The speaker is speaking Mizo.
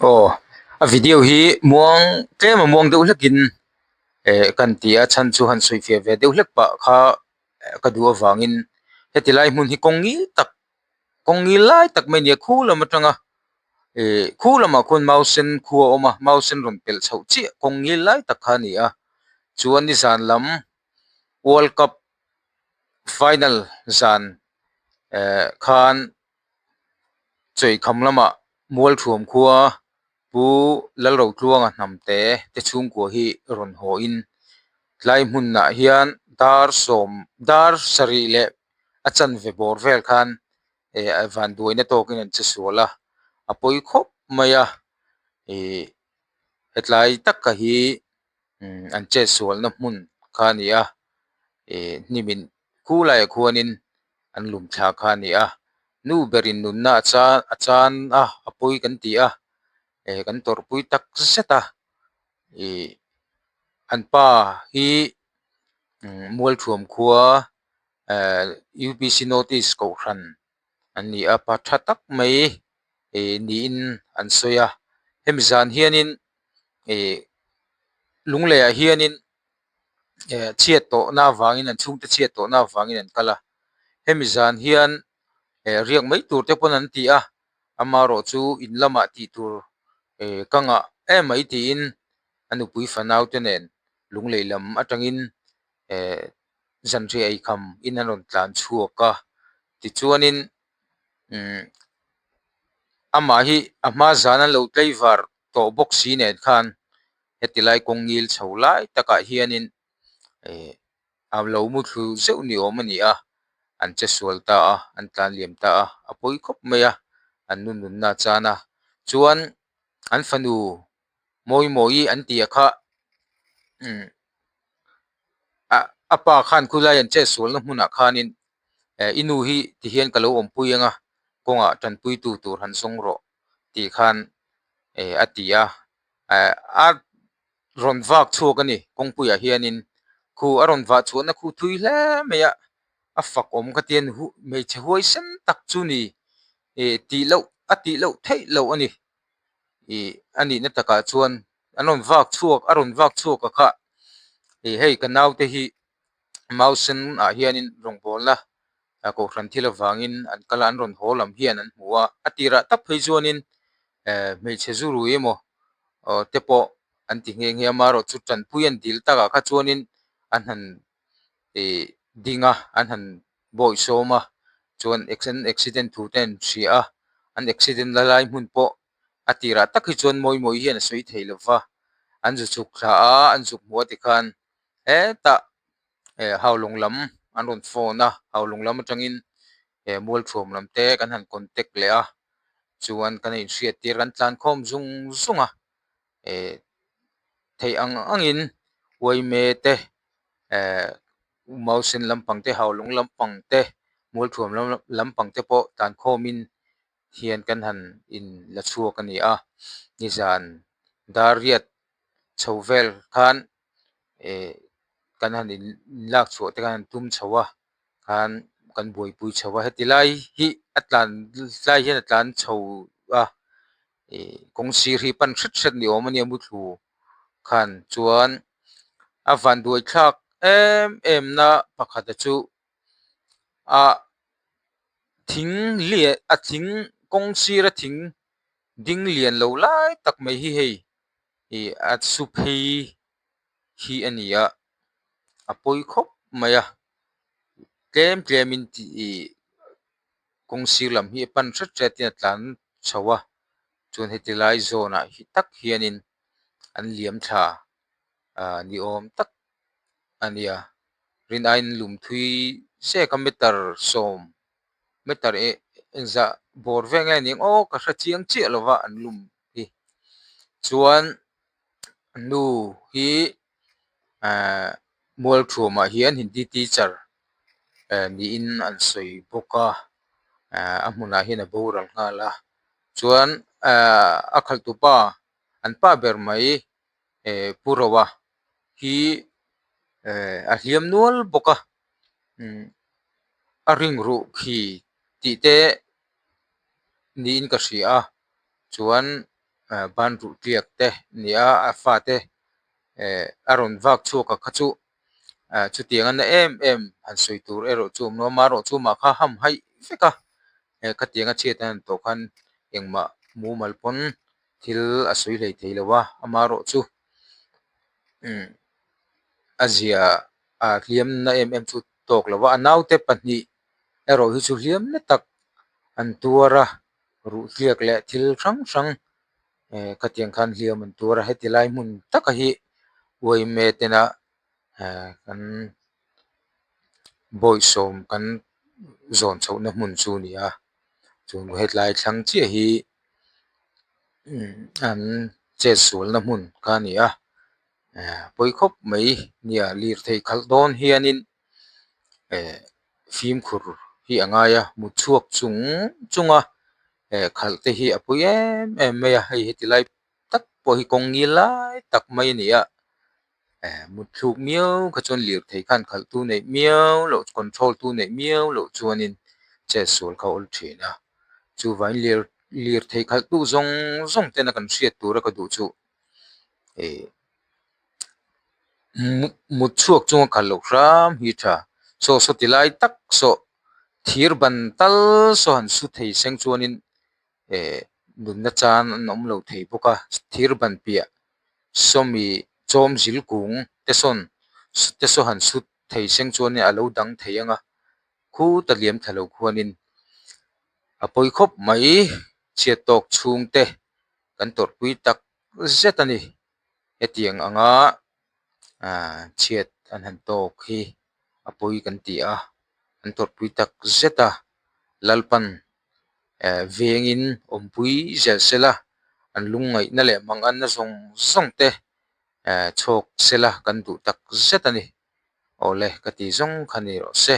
Aw a video hi muang tlem a muang deuh hlekin eh kan ti a chhan chu han sawi fiah ve deuh hlek pah kha ka duh avangin heti lai hmun hi kawng ngil tak kawng ngil lai tak mai a ni a khu lam atanga ih khu lamah khuan mau sen khu a awm a mau sen rawn pelh chhoh chiah kawng ngil lai tak kha a ni a chuan nizan lam world cup final zan eh khan Chawihkham lamah Mualthuam khua Pu Lalrotluanga hnamte te chhungkua hi rawn hawiin tlai hmunah hian dar sawm dar sarih leh a chanve bawr vel khan eh vanduaina tawkin an che sual a, a pawi khawp mai a ih hetlai taka hi an chetsualna hmun kha a ni a ih hnim in khu laiah khuanin an lum thla kha a ni a nu berin nunna a chan a chan a a pawi kan ti a eh kan tawrhpui tak zet a ih an pa hi Mualthuam khua eh U P C notice kohhran an ni a pa tha tak mai ih niin an sawi a hemi zan hianin ih lungleiah hianin eh chhiat tawhna avangin an chhungte chhiat tawhna avangin an kal a hemi zan hian eh riak mai tur te pawn an ti a amaherawh chu in lamah tih tur eh ka ngah em mai tiin a nupui fanau te nen lunglei lam atangin eh zanriah eikham in an rawn tlan chhuak a tichuanin umm amah hi a hma zan an lo tlaivar tawh bawk si nen khan heti lai kawng ngil chho lai takah hianin eh a lo mu thlu zeuh ni awm a ni a an che sual ta a an tlan liam ta a a pawi khawp mai a an nu nunna a chan a chuan an fanu mawi mawi an tih ah kha umm ah a pa khan khulai an chet sualna hmunah khanin eh i nu hi tihian ka lo awmpui ang a kawngah tanpui tu tur han zawng rawh tih khan eh a ti a eh a rawn vak chhuak a ni kawngpuiah hianin khu a rawn vah chhuahna khu thui hle mai a a fak awm ka tia hmeichhe huai sen tak chu ni ih tih loh a tih loh theih loh a ni ih a nihna takah chuan an rawn vak chhuak a rawn vak chhuak a kha ih hei ka naute hi mau sen ah hianin rawngbawlna a kohhran thil avangin an kal a an rawn haw lam hian an hmu a a tirah tak phei chuanin eh hmeichhe zu rui emaw aw te pawh an ti nghe nghe a amaherawhchu tanpui an dil takah kha chuanin an han ih ding a an han bawi sawm a chuan accident thu te an hria a an accident la lai hmun pawh a tirah tak hi chuan mawi mawi hian a sawi thei lo va an zu chhuk thla a an zuk hmuh a tikhan hetah eh haulawng lam an rawn phone a haulawng lam atangin eh mualthuam lam te kan han contact leh a chuan kan inhriat tir kan tlan khawm zung zung a eh theih ang angin uaime te eh mausen lampang te haulawng lampang te mualthuam lampang te pawh tlan khawmin hian kan han in la chhuak a ni a nizan dar riat chho vel khan eh kan han in lak chhuah te khan an tum chho a khan kan buaipui chho a heti lai hi a tlan tlai hian a tlan chho a ih kawng sir hi pan hret hret ni awm a nia muthlu khan chuan a van duai thlak em em na pakhat a chu ah thing lian a thing kawng sir a thing ding lian lo lai tak mai hi hei ih a su phei hi a ni a a pawi khawp mai a tlem tlem in tih ih kawng sir lam hi a pan hret hret in a tlan chho a chuan heti lai zawn ah hi tak hianin an liam thla ah ni awm tak a ni a rin aiin lum thui zek a meter sawm meter eh engzah bawr vel nge aniang aw ka hre chiang chiah lo va an lum hi chuan nu hi ehh mualthuamah hian hindi teacher eh niin an sawi bawk a eh a hmunah hian a boral nghal a chuan ehh a khalh tupa an pa ber mai eh pu roa hi eh a hliam nual bawk a umm a ring ruh khi tih te niin ka hria a chuan. ban ruh tliak te ni a a fate eh a rawn vak chhuak a kha chu ah chutiang a na em em han sawi tur erawh chu a awm lo a amaherawhchu mah kha ham haih vek a eh khatiang a chhiat a han tawh khan engmah mumal pawn thil a sawi hlei thei lo a amaherawhchu umm a zia a hliam na em em chu tawk lo a a naute pahnih erawh hi chu hliam na tak an tuar a ruh tliak leh thil hrang hrang eh khatiang khan hliam an tuar a heti lai hmun taka hi uaime tena eh kan bawihsawm kan zawn chhohna hmun chu a ni a chung hetlai thlang chiah hi an chetsualna hmun kha a ni a eh pawi khawp mai nia lirthei khalh dawn hianin eh fimkhur hi a ngai a mut chhuak chung chung a eh khalh te hi a pui em em mai a hei heti lai tak pawh hi kawng ngil lai tak mai a ni a eh mut thluk miau kha chuan lirthei khan khalh tu neih miau loh control tu neih miau loh chuanin chetsual kha a awl thin a chuvangin lir lirthei khalh tu zawng zawng tena kan hriat tura ka duh chu eh mut chhuak chunga khalh loh hram hi tha saw saw ti lai tak saw thir ban tal saw han su thei seng chuanin eh nunna chan an awm lo thei bawk a thir ban piah sawmi chawm zil kung te sawn te saw han su thei seng chuanin a lo dang thei ang a khuta liam thla lo khuanin a pawi khawp mai chhiat tawk chhungte kan tawrhpui tak zet a ni. Hetiang anga ah chhiat an han tawk hi a pawi kan ti a an tawrhpui tak zet a Lalpan eh vengin awmpui zel sela an lungngaihna leh manganna zawng zawng te eh chhawk sela kan duh tak zet a ni awle ka ti zawng kha ni rawh se.